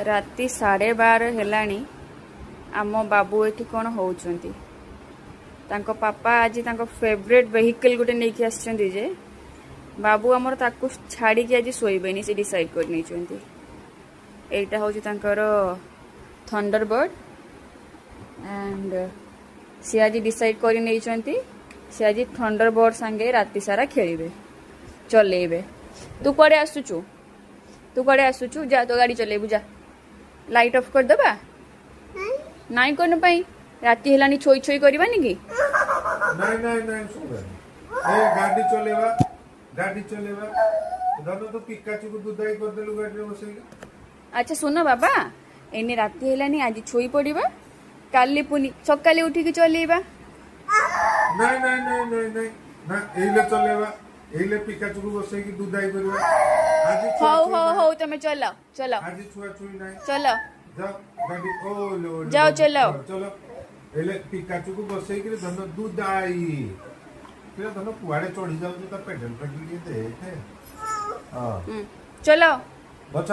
ରାତି 12:30 ହେଲାଣି। ଆମ ବାବୁ ଏଠି କ'ଣ ହେଉଛନ୍ତି? ତାଙ୍କ ପାପା ଆଜି ତାଙ୍କ ଫେଭରେଟ୍ ଭେହିକଲ୍ ଗୋଟେ ନେଇକି ଆସିଛନ୍ତି ଯେ ବାବୁ ଆମର ତାକୁ ଛାଡ଼ିକି ଆଜି ଶୋଇବେନି, ସେ ଡିସାଇଡ୍ କରି ନେଇଛନ୍ତି। ଏଇଟା ହେଉଛି ତାଙ୍କର ଥଣ୍ଡର ବର୍ଡ ଆଣ୍ଡ ସେ ଆଜି ଡିସାଇଡ୍ କରି ନେଇଛନ୍ତି, ସେ ଆଜି ଥଣ୍ଡର ବର୍ଡ ସାଙ୍ଗେ ରାତି ସାରା ଖେଳିବେ, ଚଲେଇବେ। ତୁ କୁଆଡ଼େ ଆସୁଛୁ? ତୁ କୁଆଡ଼େ ଆସୁଛୁ? ଯା, ତୋ ଗାଡ଼ି ଚଲେଇବୁ, ଯା। ଲାଇଟ୍ ଅଫ୍ କରିଦେବା? ନାଇଁ, କ'ଣ ପାଇଁ? ରାତି ହେଲାଣି, ଛୋଇ ଛୋଇ କରିବାନି କି? ନାଇଁ ନାଇଁ ନାଇଁ, ଶୁଣନି, ଏ ଗାଡି ଚଲେଇବା, ଗାଡି ଚଲେଇବା। ଧନ, ତୁ ପିକାଚୁକୁ ଦୁଦାଇ କରିଦେଲୁ ଗାଡିରେ ବସେଇକି। ଆଚ୍ଛା ଶୁଣ ବାବା, ଏଇନେ ରାତି ହେଲାନି, ଆଜି ଶୋଇ ପଡ଼ିବା, କାଲି ପୁଣି ସକାଳେ ଉଠିକି ଚଲେଇବା। ନାଇଁ ନାଇଁ ନାଇଁ ନାଇଁ ନାଇଁ ନା, ଏଇଲେ ଚଲେଇବା, ଏଇଲେ ପିକାଚୁକୁ ବସେଇକି ଦୁଦାଇ କରିବା ଆଜି। ହଉ ହଉ ହଉ, ତମେ ଚଲାଅ, ଚଲାଅ। ଆଜି ଛୁଆ ଛୁଇ ନାହିଁ। ଚଲାଅ। ଯାଅ ଗାଡି ଓ ଲୋ ଲୋ, ଯାଅ, ଚଲାଅ। ଚଲ, ଏଇଲେ ପିକାଚୁକୁ ବସେଇକିରି ଧନ ଦୁଦାଇ। ପିଲା ଧନ କୁଆଡେ ଚଢି ଯାଉଛି, ତା ପେଡେଲ ଫେଡେଲ ଟିକେ ଦେଖେ। ହଁ। ଚଲାଅ। ବସ।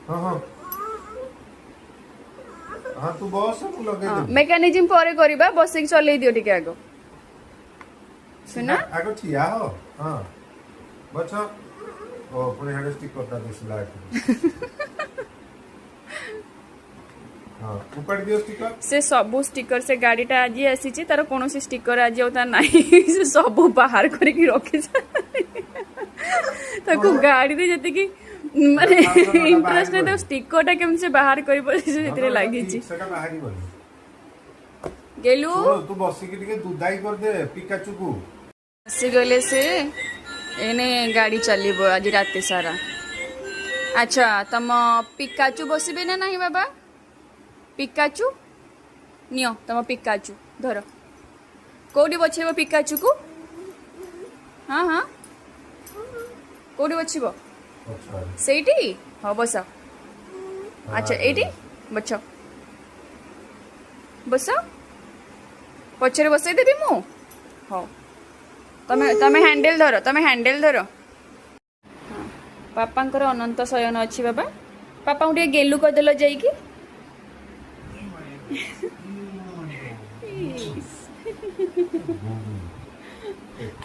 ହଁ ହଁ ହଁ, ତୁ ବସ, ମୁଁ ଲଗେଇଦେବି। ମେକାନିଜିମ୍ ପରେ କରିବା, ବସିକି ଚଲେଇ ଦିଅ ଟିକେ ଆଗ। ଶୁଣ। ଆଗ ଠିଆ ହ। ହଁ, ବସ। ଓ, ପୁଣି ହାଡେ ଷ୍ଟିକରଟା ଦିଶିଲା ଏଠି। ହଁ, ଉପାଡ଼ି ଦିଅ ଷ୍ଟିକର। ସେ ସବୁ ଷ୍ଟିକର, ସେ ଗାଡ଼ିଟା ଆଜି ଆସିଛି, ତାର କୌଣସି ଷ୍ଟିକର ଆଜି ଆଉ ତାର ନାହିଁ। ସେ ସବୁ ବାହାର କରିକି ରଖିଛି। ତାକୁ ଗାଡ଼ିରେ ଯେତିକି ମାନେ ଇଣ୍ଟରେଷ୍ଟ ନାହିଁ, ତାକୁ ଷ୍ଟିକରଟା କେମିତି ସେ ବାହାର କରିବ ସେ ସେଥିରେ ଲାଗିଛି। ସେଟା ବାହାରିବନି। ଗେଲୁ। ଶୁଣ, ତୁ ବସିକି ଟିକେ ଦୁଦାଇ କରିଦେ ପିକାଚୁକୁ। ଆସିଗଲେ ସେ। ଏନେ ଗାଡ଼ି ଚାଲିବ ଆଜି ରାତି ସାରା। ଆଚ୍ଛା, ତମ ପିକାଚୁ ବସିବେ ନା ନାହିଁ ବାବା? ପିକାଚୁ ନିଅ, ତମ ପିକାଚୁ ଧର। କୋଉଠି ବସେଇବ ପିକାଚୁକୁ? ହଁ ହଁ, କୋଉଠି ବସିବ? ପଛଆଡ଼େ। ସେଇଠି? ହଉ, ବସ। ଆଚ୍ଛା, ଏଇଠି ବସ, ବସ। ପଛରେ ବସେଇଦେବି ମୁଁ। ହଉ, ତମେ ତମେ ହ୍ୟାଣ୍ଡେଲ ଧର, ତମେ ହ୍ୟାଣ୍ଡେଲ ଧର। ହଁ, ବାପାଙ୍କର ଅନନ୍ତ ଶୟନ ଅଛି। ବାବା, ବାପାଙ୍କୁ ଟିକେ ଗେଲୁ କରିଦେଲ ଯାଇକି।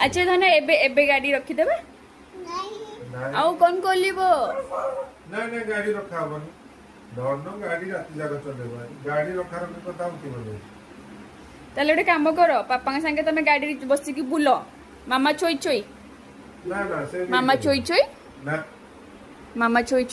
ଆଚ୍ଛା ଧନ, ଏବେ ଏବେ ଗାଡ଼ି ରଖିଦେବା। ନାଇଁ। ଆଉ କଣ କରିବ? ନାଇଁ ନାଇଁ, ଗାଡି ରଖା ହବନି ଧନ। ଗାଡି ରାତି ଯାକ ଚଲେଇବ ଆଜି। ଗାଡି ରଖା ରଖି କଥା ଉଠିବନି। ତାହେଲେ ଗୋଟେ କାମ କର, ବାପାଙ୍କ ସାଙ୍ଗେ ତମେ ଗାଡ଼ିରେ ବସିକି ବୁଲ। ମାମା ଛୋଇ ଛୋଇ। ନା ନା, ସେ ମାମା ଛୋଇ ଛୋଇ। ନା। ମାମା ଛୋଇ।